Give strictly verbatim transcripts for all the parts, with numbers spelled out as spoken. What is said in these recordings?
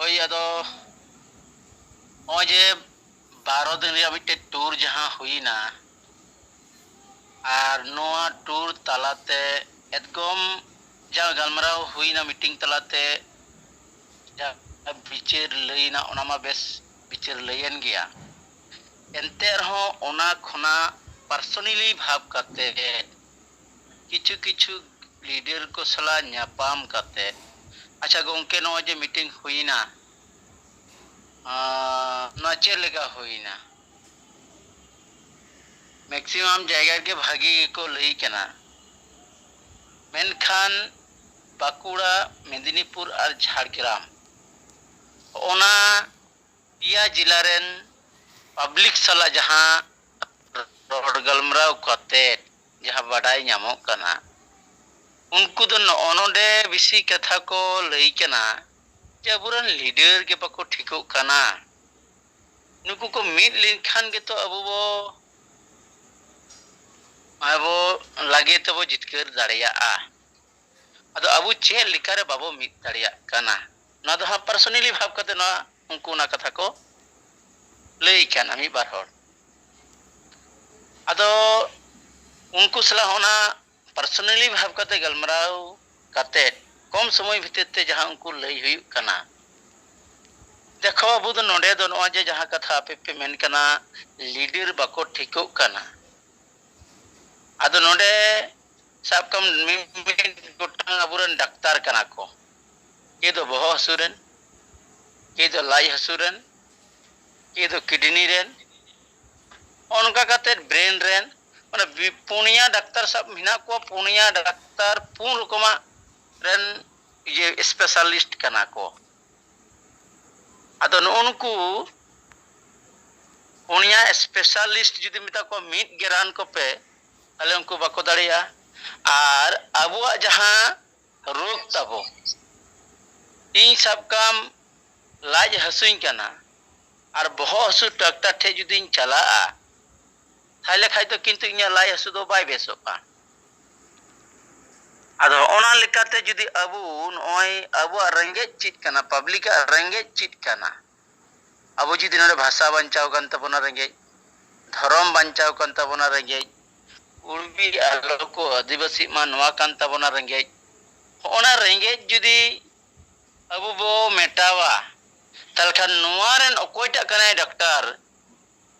ᱦᱳᱭ, ᱟᱫᱚ ᱱᱚᱜᱼᱚᱭ ᱡᱮ ᱵᱟᱨᱚ ᱫᱤᱱ ᱨᱮᱭᱟᱜ ᱢᱤᱫᱴᱮᱡ ᱴᱩᱨ ᱡᱟᱦᱟᱸ ᱦᱩᱭᱱᱟ, ᱟᱨ ᱱᱚᱣᱟ ᱴᱩᱨ ᱛᱟᱞᱟᱛᱮ ᱮᱫᱜᱚᱢ ᱡᱟᱦᱟᱸ ᱜᱟᱞᱢᱟᱨᱟᱣ ᱦᱩᱭᱱᱟ ᱢᱤᱴᱤᱝ ᱛᱟᱞᱟᱛᱮ, ᱡᱟᱦᱟᱸ ᱵᱤᱪᱟᱹᱨ ᱞᱟᱹᱭᱱᱟ, ᱚᱱᱟ ᱢᱟ ᱵᱮᱥ ᱵᱤᱪᱟᱹᱨ ᱞᱟᱹᱭᱮᱱ ᱜᱮᱭᱟ᱾ ᱮᱱᱛᱮ ᱨᱮᱦᱚᱸ ᱚᱱᱟ ᱠᱷᱚᱱᱟᱜ ᱯᱟᱨᱥᱚᱱᱟᱞᱤ ᱵᱷᱟᱵᱽ ᱠᱟᱛᱮ ᱠᱤᱪᱷᱩ ᱠᱤᱪᱷᱩ ᱞᱤᱰᱟᱨ ᱠᱚ ᱥᱟᱞᱟᱜ ᱧᱟᱯᱟᱢ ᱠᱟᱛᱮ, ᱟᱪᱪᱷᱟ ᱜᱚᱢᱠᱮ, ᱱᱚᱜᱼᱚᱭ ᱡᱮ ᱢᱤᱴᱤᱝ ᱦᱩᱭᱱᱟ, ᱟᱸ, ᱱᱚᱣᱟ ᱪᱮᱫ ᱞᱮᱠᱟ ᱦᱩᱭᱱᱟ? ᱢᱮᱠᱥᱤᱢᱟᱢ ᱡᱟᱭᱜᱟ ᱨᱮᱜᱮ ᱵᱷᱟᱹᱜᱤ ᱜᱮᱠᱚ ᱞᱟᱹᱭ ᱠᱟᱱᱟ, ᱢᱮᱱᱠᱷᱟᱱ ᱵᱟᱸᱠᱩᱲᱟ, ᱢᱮᱫᱤᱱᱤᱯᱩᱨ ᱟᱨ ᱡᱷᱟᱲᱜᱨᱟᱢ, ᱚᱱᱟ ᱯᱮᱭᱟ ᱡᱮᱞᱟ ᱨᱮᱱ ᱯᱟᱵᱽᱞᱤᱠ ᱥᱟᱞᱟᱜ ᱡᱟᱦᱟᱸ ᱨᱚᱲ ᱜᱟᱞᱢᱟᱨᱟᱣ ᱠᱟᱛᱮ ᱡᱟᱦᱟᱸ ᱵᱟᱰᱟᱭ ᱧᱟᱢᱚᱜ ᱠᱟᱱᱟ, ᱩᱱᱠᱩ ᱫᱚ ᱱᱚᱜᱼᱚ ᱱᱚᱰᱮ ᱵᱮᱥᱤ ᱠᱟᱛᱷᱟ ᱠᱚ ᱞᱟᱹᱭ ᱠᱟᱱᱟ ᱡᱮ ᱟᱵᱚᱨᱮᱱ ᱞᱤᱰᱟᱨ ᱜᱮ ᱵᱟᱠᱚ ᱴᱷᱤᱠᱚᱜ ᱠᱟᱱᱟ᱾ ᱱᱩᱠᱩ ᱠᱚ ᱢᱤᱫ ᱞᱮᱱᱠᱷᱟᱱ ᱜᱮᱛᱚ ᱟᱵᱚ ᱵᱚ, ᱟᱵᱚ ᱞᱟᱜᱮ ᱛᱮᱵᱚ ᱡᱤᱛᱠᱟᱹᱨ ᱫᱟᱲᱮᱭᱟᱜᱼᱟ᱾ ᱟᱫᱚ ᱟᱵᱚ ᱪᱮᱫ ᱞᱮᱠᱟᱨᱮ ᱵᱟᱵᱚ ᱢᱤᱫ ᱫᱟᱲᱮᱭᱟᱜ ᱠᱟᱱᱟ? ᱱᱚᱣᱟ ᱫᱚ ᱦᱟᱸᱜ ᱯᱟᱨᱥᱚᱱᱟᱞᱤ ᱵᱷᱟᱵᱽ ᱠᱟᱛᱮ ᱱᱚᱣᱟ, ᱩᱱᱠᱩ ᱚᱱᱟ ᱠᱟᱛᱷᱟ ᱠᱚ ᱞᱟᱹᱭ ᱠᱟᱱᱟ ᱢᱤᱫ ᱵᱟᱨ ᱦᱚᱲ᱾ ᱟᱫᱚ ᱩᱱᱠᱩ ᱥᱟᱞᱟᱜ ᱚᱱᱟ ᱯᱟᱨᱥᱚᱱᱟᱞᱤ ᱵᱷᱟᱵᱽ ᱠᱟᱛᱮ ᱜᱟᱞᱢᱟᱨᱟᱣ ᱠᱟᱛᱮ ᱠᱚᱢ ᱥᱚᱢᱚᱭ ᱵᱷᱤᱛᱤᱨ ᱛᱮ ᱡᱟᱦᱟᱸ ᱩᱱᱠᱩ ᱞᱟᱹᱭ ᱦᱩᱭᱩᱜ ᱠᱟᱱᱟ, ᱫᱮᱠᱷᱚ, ᱟᱵᱚ ᱫᱚ ᱱᱚᱰᱮ ᱫᱚ ᱱᱚᱜᱼᱚᱭ ᱡᱮ ᱡᱟᱦᱟᱸ ᱠᱟᱛᱷᱟ ᱟᱯᱮ ᱯᱮ ᱢᱮᱱ ᱠᱟᱱᱟ, ᱞᱤᱰᱟᱨ ᱵᱟᱠᱚ ᱴᱷᱤᱠᱚᱜ ᱠᱟᱱᱟ᱾ ᱟᱫᱚ ᱱᱚᱰᱮ ᱥᱟᱵ ᱠᱟᱜ ᱢᱮ, ᱢᱤᱢᱤᱫ ᱜᱚᱴᱟᱝ ᱟᱵᱚᱨᱮᱱ ᱰᱟᱠᱛᱟᱨ ᱠᱟᱱᱟ ᱠᱚ, ᱠᱮ ᱫᱚ ᱵᱚᱦᱚᱜ ᱦᱟᱹᱥᱩ ᱨᱮᱱ, ᱠᱮ ᱫᱚ ᱞᱟᱡ ᱦᱟᱹᱥᱩ ᱨᱮᱱ, ᱠᱮ ᱫᱚ ᱠᱤᱰᱱᱤ ᱨᱮᱱ, ᱱᱚᱜᱼᱚ ᱱᱚᱝᱠᱟ ᱠᱟᱛᱮ ᱵᱨᱮᱱ ᱨᱮᱱ, ᱢᱟᱱᱮ, ᱵᱤ-, ᱯᱩᱱᱭᱟ ᱰᱟᱠᱛᱟᱨ ᱥᱟᱵ ᱢᱮᱱᱟᱜ ᱠᱚᱣᱟ, ᱯᱩᱱᱭᱟ ᱰᱟᱠᱛᱟᱨ ᱯᱩᱱ ᱨᱚᱠᱚᱢᱟᱜ ᱨᱮᱱ ᱤᱭᱟᱹ ᱥᱯᱮᱥᱟᱞᱤᱥᱴ ᱠᱟᱱᱟ ᱠᱚ᱾ ᱟᱫᱚ ᱱᱩᱜᱼᱩ ᱱᱩᱠᱩ ᱯᱩᱱᱭᱟ ᱥᱯᱮᱥᱟᱞᱤᱥᱴ ᱡᱩᱫᱤ ᱢᱮᱛᱟ ᱠᱚᱣᱟ ᱢᱤᱫ ᱜᱮ ᱨᱟᱱ ᱠᱚᱯᱮ, ᱛᱟᱦᱞᱮ ᱩᱱᱠᱩ ᱵᱟᱠᱚ ᱫᱟᱲᱮᱭᱟᱜᱼᱟ᱾ ᱟᱨ ᱟᱵᱚᱣᱟᱜ ᱡᱟᱦᱟᱸ ᱨᱳᱜᱽ ᱛᱟᱵᱚ, ᱤᱧ ᱥᱟᱵ ᱠᱟᱢ ᱞᱟᱡ ᱦᱟᱹᱥᱩᱧ ᱠᱟᱱᱟ ᱟᱨ ᱵᱚᱦᱚᱜ ᱦᱟᱹᱥᱩ ᱰᱟᱠᱛᱟᱨ ᱴᱷᱮᱡ ᱡᱩᱫᱤᱧ ᱪᱟᱞᱟᱜᱼᱟ, ᱛᱟᱦᱞᱮ ᱠᱷᱟᱡ ᱫᱚ ᱠᱤᱱᱛᱩ ᱤᱧᱟᱹᱜ ᱞᱟᱡ ᱦᱟᱹᱥᱩ ᱫᱚ ᱵᱟᱭ ᱵᱮᱥᱚᱜᱼᱟ᱾ ᱟᱫᱚ ᱚᱱᱟ ᱞᱮᱠᱟᱛᱮ ᱡᱩᱫᱤ ᱟᱵᱚ ᱱᱚᱜᱼᱚᱭ ᱟᱵᱚᱣᱟᱜ ᱨᱮᱸᱜᱮᱡ ᱪᱮᱫ ᱠᱟᱱᱟ, ᱯᱟᱵᱽᱞᱤᱠᱟᱜ ᱨᱮᱸᱜᱮᱡ ᱪᱮᱫ ᱠᱟᱱᱟ, ᱟᱵᱚ ᱡᱩᱫᱤ ᱱᱚᱰᱮ ᱵᱷᱟᱥᱟ ᱵᱟᱧᱪᱟᱣ ᱠᱟᱱ ᱛᱟᱵᱚᱱᱟ, ᱨᱮᱸᱜᱮᱡ ᱫᱷᱚᱨᱚᱢ ᱵᱟᱧᱪᱟᱣ ᱠᱟᱱ ᱛᱟᱵᱚᱱᱟ, ᱨᱮᱸᱜᱮᱡ ᱩᱲᱵᱤ ᱟᱞᱚ ᱠᱚ ᱟᱹᱫᱤᱵᱟᱹᱥᱤᱜ ᱢᱟ, ᱱᱚᱣᱟ ᱠᱟᱱ ᱛᱟᱵᱚᱱᱟ ᱨᱮᱸᱜᱮᱡ᱾ ᱦᱚᱸᱜᱼᱚ ᱱᱟ ᱨᱮᱸᱜᱮᱡ ᱡᱩᱫᱤ ᱟᱵᱚ ᱵᱚ ᱢᱮᱴᱟᱣᱟ, ᱛᱟᱦᱚᱞᱮ ᱠᱷᱟᱱ ᱱᱚᱣᱟ ᱨᱮᱱ ᱚᱠᱚᱭᱴᱟᱜ ᱠᱟᱱᱟᱭ ᱰᱟᱠᱛᱟᱨ,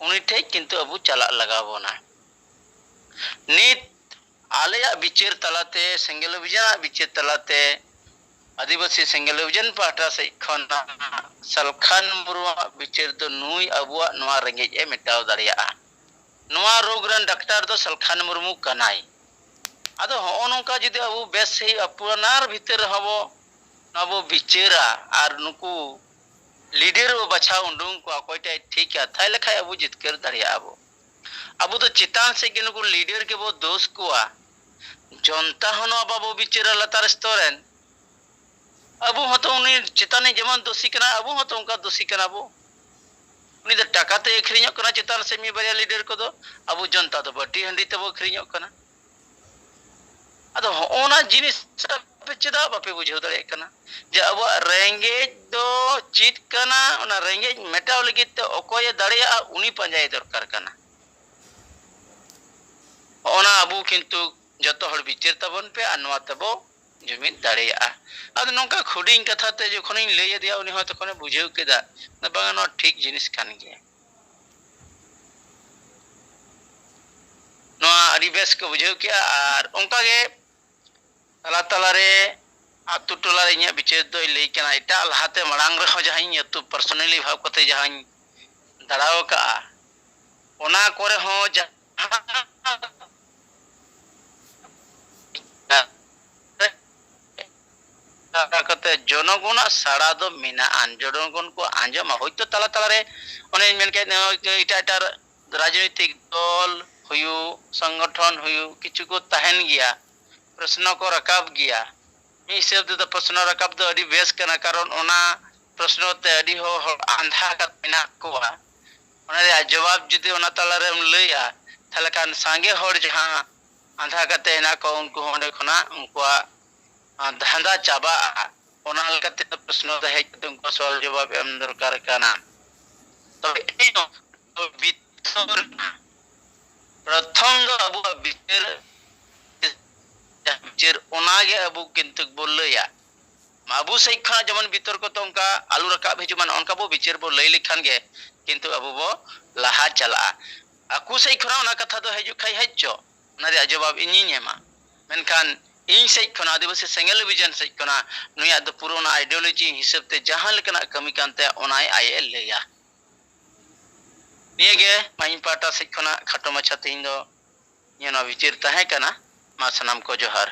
ᱩᱱᱤ ᱴᱷᱮᱡ ᱠᱤᱱᱛᱩ ᱟᱵᱚ ᱪᱟᱞᱟᱜ ᱞᱟᱜᱟᱣ ᱵᱚᱱᱟ᱾ ᱱᱤᱛ ᱟᱞᱮᱭᱟᱜ ᱵᱤᱪᱟᱹᱨ ᱛᱟᱞᱟᱛᱮ, ᱥᱮᱸᱜᱮᱞ ᱚᱵᱷᱤᱡᱟᱱᱟᱜ ᱵᱤᱪᱟᱹᱨ ᱛᱟᱞᱟᱛᱮ, ᱟᱹᱫᱤᱵᱟᱹᱥᱤ ᱥᱮᱸᱜᱮᱞ ᱚᱵᱷᱤᱡᱟᱱ ᱯᱟᱦᱴᱟ ᱥᱮᱫ ᱠᱷᱚᱱ ᱥᱟᱞᱠᱷᱟᱱ ᱢᱩᱨᱢᱩᱣᱟᱜ ᱵᱤᱪᱟᱹᱨ ᱫᱚ ᱱᱩᱭ ᱟᱵᱚᱣᱟᱜ ᱱᱚᱣᱟ ᱨᱮᱸᱜᱮᱡ ᱮ ᱢᱮᱴᱟᱣ ᱫᱟᱲᱮᱭᱟᱜᱼᱟ᱾ ᱱᱚᱣᱟ ᱨᱳᱜᱽ ᱨᱮᱱ ᱰᱟᱠᱛᱟᱨ ᱫᱚ ᱥᱟᱞᱠᱷᱟᱱ ᱢᱩᱨᱢᱩ ᱠᱟᱱᱟᱭ᱾ ᱟᱫᱚ ᱦᱚᱸᱜᱼᱚ ᱱᱚᱝᱠᱟ ᱡᱩᱫᱤ ᱟᱵᱚ ᱵᱮᱥ ᱥᱟᱺᱦᱤᱡ ᱟᱯᱱᱟᱨ ᱵᱷᱤᱛᱤᱨ ᱨᱮᱦᱚᱸ ᱵᱚ, ᱱᱚᱣᱟ ᱵᱚ ᱵᱤᱪᱟᱹᱨᱟ ᱟᱨ ᱱᱩᱠᱩ ᱞᱤᱰᱟᱨ ᱵᱚ ᱵᱟᱪᱷᱟᱣ ᱩᱰᱩᱝ ᱠᱚᱣᱟ, ᱚᱠᱚᱭᱴᱟᱜ ᱮ ᱴᱷᱤᱠᱟ, ᱛᱟᱦᱞᱮ ᱠᱷᱟᱡ ᱟᱵᱚ ᱡᱤᱛᱠᱟᱹᱨ ᱫᱟᱲᱮᱭᱟᱜᱼᱟ ᱵᱚ᱾ ᱟᱵᱚ ᱫᱚ ᱪᱮᱛᱟᱱ ᱥᱮᱫ ᱜᱮ ᱱᱩᱠᱩ ᱞᱤᱰᱟᱨ ᱜᱮᱵᱚ ᱫᱳᱥ ᱠᱚᱣᱟ, ᱡᱚᱱᱛᱟ ᱦᱚᱸ ᱱᱚᱣᱟ ᱵᱟᱵᱚ ᱵᱤᱪᱟᱹᱨᱟ ᱞᱟᱛᱟᱨ ᱥᱛᱚᱨ ᱨᱮᱱ᱾ ᱟᱵᱚ ᱦᱚᱸᱛᱚ ᱩᱱᱤ ᱪᱮᱛᱟᱱ ᱨᱮ ᱡᱮᱢᱚᱱ ᱫᱳᱥᱤ ᱠᱟᱱᱟ, ᱟᱵᱚ ᱦᱚᱸᱛᱚ ᱚᱱᱠᱟ ᱫᱳᱥᱤ ᱠᱟᱱᱟ ᱵᱚ᱾ ᱩᱱᱤ ᱫᱚ ᱴᱟᱠᱟ ᱛᱮ ᱟᱹᱠᱷᱨᱤᱧᱚᱜ ᱠᱟᱱᱟ, ᱪᱮᱛᱟᱱ ᱥᱮᱫ ᱢᱤᱫ ᱵᱟᱨᱭᱟ ᱞᱤᱰᱟᱨ ᱠᱚᱫᱚ᱾ ᱟᱵᱚ ᱡᱚᱱᱛᱟ ᱫᱚ ᱵᱟᱹᱴᱤ ᱦᱟᱺᱰᱤ ᱛᱮᱵᱚ ᱟᱹᱠᱷᱨᱤᱧᱚᱜ ᱠᱟᱱᱟ᱾ ᱟᱫᱚ ᱦᱚᱸᱜᱼᱚ ᱱᱟ ᱡᱤᱱᱤᱥ ᱟᱯᱮ ᱪᱮᱫᱟᱜ ᱵᱟᱯᱮ ᱵᱩᱡᱷᱟᱹᱣ ᱫᱟᱲᱮᱭᱟᱜ ᱠᱟᱱᱟ ᱡᱮ ᱟᱵᱚᱣᱟᱜ ᱨᱮᱸᱜᱮᱡ ᱫᱚ ᱪᱮᱫ ᱠᱟᱱᱟ? ᱚᱱᱟ ᱨᱮᱸᱜᱮᱡ ᱢᱮᱴᱟᱣ ᱞᱟᱹᱜᱤᱫ ᱛᱮ ᱚᱠᱚᱭᱮ ᱫᱟᱲᱮᱭᱟᱜᱼᱟ, ᱩᱱᱤ ᱯᱟᱸᱡᱟᱭ ᱫᱚᱨᱠᱟᱨ ᱠᱟᱱᱟ᱾ ᱚᱱᱟ ᱟᱵᱚ ᱠᱤᱱᱛᱩ ᱡᱚᱛᱚ ᱦᱚᱲ ᱵᱤᱪᱟᱹᱨ ᱛᱟᱵᱚᱱ ᱯᱮ ᱟᱨ ᱱᱚᱣᱟ ᱛᱮᱵᱚ ᱡᱩᱢᱤᱫ ᱫᱟᱲᱮᱭᱟᱜᱼᱟ᱾ ᱟᱫᱚ ᱱᱚᱝᱠᱟ ᱦᱩᱰᱤᱧ ᱠᱟᱛᱷᱟ ᱛᱮ ᱡᱚᱠᱷᱚᱱᱤᱧ ᱞᱟᱹᱭ ᱟᱫᱮᱭᱟ, ᱩᱱᱤ ᱦᱚᱸ ᱛᱚᱠᱷᱚᱱᱮ ᱵᱩᱡᱷᱟᱹᱣ ᱠᱮᱫᱟ, ᱵᱟᱝᱟ, ᱱᱚᱣᱟ ᱴᱷᱤᱠ ᱡᱤᱱᱤᱥ ᱠᱟᱱ ᱜᱮᱭᱟ᱾ ᱱᱚᱣᱟ ᱟᱹᱰᱤ ᱵᱮᱥ ᱠᱚ ᱵᱩᱡᱷᱟᱹᱣ ᱠᱮᱜᱼᱟ᱾ ᱟᱨ ᱚᱱᱠᱟᱜᱮ ᱛᱟᱞᱟ ᱛᱟᱞᱟᱨᱮ ᱟᱛᱳ ᱴᱚᱞᱟ ᱨᱮ ᱤᱧᱟᱹᱜ ᱵᱤᱪᱟᱹᱨ ᱫᱚᱭ ᱞᱟᱹᱭ ᱠᱟᱱᱟ, ᱮᱴᱟᱜ ᱞᱟᱦᱟᱛᱮ ᱢᱟᱲᱟᱝ ᱨᱮᱦᱚᱸ ᱡᱟᱦᱟᱸᱧ ᱟᱹᱛᱩ personally ᱵᱷᱟᱵᱽ ᱠᱟᱛᱮ ᱡᱟᱦᱟᱸᱧ ᱫᱟᱬᱟ ᱟᱠᱟᱜᱼᱟ, ᱚᱱᱟ ᱠᱚᱨᱮ ᱦᱚᱸ ᱡᱟᱦᱟᱸ ᱠᱟᱛᱮ ᱡᱚᱱᱚᱜᱚᱱᱟᱜ ᱥᱟᱲᱟ ᱫᱚ ᱢᱮᱱᱟᱜᱼᱟ, ᱡᱚᱱᱚᱜᱚᱱ ᱠᱚ ᱟᱸᱡᱚᱢᱟ᱾ ᱦᱚᱭᱛᱳ ᱛᱟᱞᱟ ᱛᱟᱞᱟᱨᱮ ᱚᱱᱮᱧ ᱢᱮᱱ ᱠᱮᱫ, ᱮᱴᱟᱜ ᱮᱴᱟᱜ ᱨᱟᱡᱽᱱᱳᱭᱛᱤᱠ ᱫᱚᱞ ᱦᱩᱭᱩᱜ, ᱥᱚᱝᱜᱚᱴᱷᱚᱱ ᱦᱩᱭᱩᱜ, ᱠᱤᱪᱷᱩ ᱠᱚ ᱛᱟᱦᱮᱱ ᱜᱮᱭᱟ, ᱯᱨᱚᱥᱱᱚ ᱠᱚ ᱨᱟᱠᱟᱵ ᱜᱮᱭᱟ᱾ ᱢᱤᱫ ᱦᱤᱥᱟᱹᱵ ᱛᱮᱫᱚ ᱯᱨᱚᱥᱱᱚ ᱨᱟᱠᱟᱵ ᱫᱚ ᱟᱹᱰᱤ ᱵᱮᱥ ᱠᱟᱱᱟ, ᱠᱟᱨᱚᱱ ᱚᱱᱟ ᱯᱨᱚᱥᱱᱚ ᱛᱮ ᱟᱹᱰᱤ ᱦᱚᱲ, ᱦᱚᱲ ᱟᱸᱫᱷᱟ ᱠᱟᱛᱮ ᱢᱮᱱᱟᱜ ᱠᱚᱣᱟ᱾ ᱚᱱᱟ ᱨᱮᱭᱟᱜ ᱡᱚᱵᱟᱵ ᱡᱩᱫᱤ ᱚᱱᱟ ᱛᱟᱞᱟᱨᱮᱢ ᱞᱟᱹᱭᱟ, ᱛᱟᱦᱚᱞᱮ ᱠᱷᱟᱱ ᱥᱟᱸᱜᱮ ᱦᱚᱲ ᱡᱟᱦᱟᱸ ᱟᱸᱫᱷᱟ ᱠᱟᱛᱮ ᱦᱮᱱᱟᱜ ᱠᱚ, ᱩᱱᱠᱩ ᱦᱚᱸ ᱚᱸᱰᱮ ᱠᱷᱚᱱᱟᱜ ᱩᱱᱠᱩᱣᱟᱜ ᱫᱷᱟᱸᱫᱟ ᱪᱟᱵᱟᱜᱼᱟ᱾ ᱚᱱᱟ ᱞᱮᱠᱟᱛᱮ ᱯᱨᱚᱥᱱᱚ ᱫᱚ ᱦᱮᱡ ᱠᱟᱛᱮ ᱩᱱᱠᱩᱣᱟᱜ ᱥᱚᱣᱟᱞ ᱡᱚᱵᱟᱵ ᱮᱢ ᱫᱚᱨᱠᱟᱨ ᱠᱟᱱᱟ᱾ ᱛᱚᱵᱮ ᱵᱤᱛᱚᱨ ᱯᱨᱚᱛᱷᱚᱢ ᱫᱚ ᱟᱵᱚᱣᱟᱜ ᱵᱤᱪᱟᱹᱨ, ᱵᱤᱪᱟᱹᱨ ᱚᱱᱟᱜᱮ ᱟᱵᱚ ᱠᱤᱱᱛᱩ ᱵᱚ ᱞᱟᱹᱭᱟ᱾ ᱟᱵᱚ ᱥᱮᱫ ᱠᱷᱚᱱᱟᱜ ᱡᱮᱢᱚᱱ ᱵᱤᱛᱚᱨᱠᱚ ᱛᱚ ᱚᱱᱠᱟ ᱟᱞᱚ ᱨᱟᱠᱟᱵ ᱦᱤᱡᱩᱜ ᱢᱟ, ᱚᱱᱠᱟ ᱵᱚ ᱵᱤᱪᱟᱹᱨ ᱵᱚ ᱞᱟᱹᱭ ᱞᱮᱠᱷᱟᱱ ᱜᱮ ᱠᱤᱱᱛᱩ ᱟᱵᱚ ᱵᱚ ᱞᱟᱦᱟ ᱪᱟᱞᱟᱜᱼᱟ᱾ ᱟᱠᱚ ᱥᱮᱫ ᱠᱷᱚᱱᱟᱜ ᱚᱱᱟ ᱠᱟᱛᱷᱟ ᱫᱚ ᱦᱤᱡᱩᱜ ᱠᱷᱟᱡ ᱦᱮᱡ ᱪᱚ, ᱚᱱᱟ ᱨᱮᱭᱟᱜ ᱡᱚᱵᱟᱵ ᱤᱧᱤᱧ ᱮᱢᱟ᱾ ᱢᱮᱱᱠᱷᱟᱱ ᱤᱧ ᱥᱮᱫ ᱠᱷᱚᱱᱟᱜ, ᱟᱹᱫᱤᱵᱟᱹᱥᱤ ᱥᱮᱸᱜᱮᱞ ᱚᱵᱷᱤᱡᱟᱱ ᱥᱮᱫ ᱠᱷᱚᱱᱟᱜ ᱱᱩᱭᱟᱜ ᱫᱚ ᱯᱩᱨᱟᱹ ᱚᱱᱟ ideology ᱦᱤᱥᱟᱹᱵ ᱛᱮ ᱡᱟᱦᱟᱸ ᱞᱮᱠᱟᱱᱟᱜ ᱠᱟᱹᱢᱤ ᱠᱟᱱ ᱛᱟᱭᱟ, ᱚᱱᱟᱭ ᱟᱡ ᱮ ᱞᱟᱹᱭᱟ᱾ ᱱᱤᱭᱟᱹᱜᱮ ᱢᱟ ᱤᱧ ᱯᱟᱦᱴᱟ ᱥᱮᱫ ᱠᱷᱚᱱᱟᱜ ᱠᱷᱟᱴᱚ ᱢᱟᱪᱷᱟ ᱛᱮᱦᱮᱧ ᱫᱚ ᱤᱧᱟᱹᱜ ᱱᱚᱣᱟ ᱵᱤᱪᱟᱹᱨ ᱛᱟᱦᱮᱸ ᱠᱟᱱᱟ᱾ ᱢᱟ ᱥᱟᱱᱟᱢ ᱠᱚ ᱡᱚᱦᱟᱨ᱾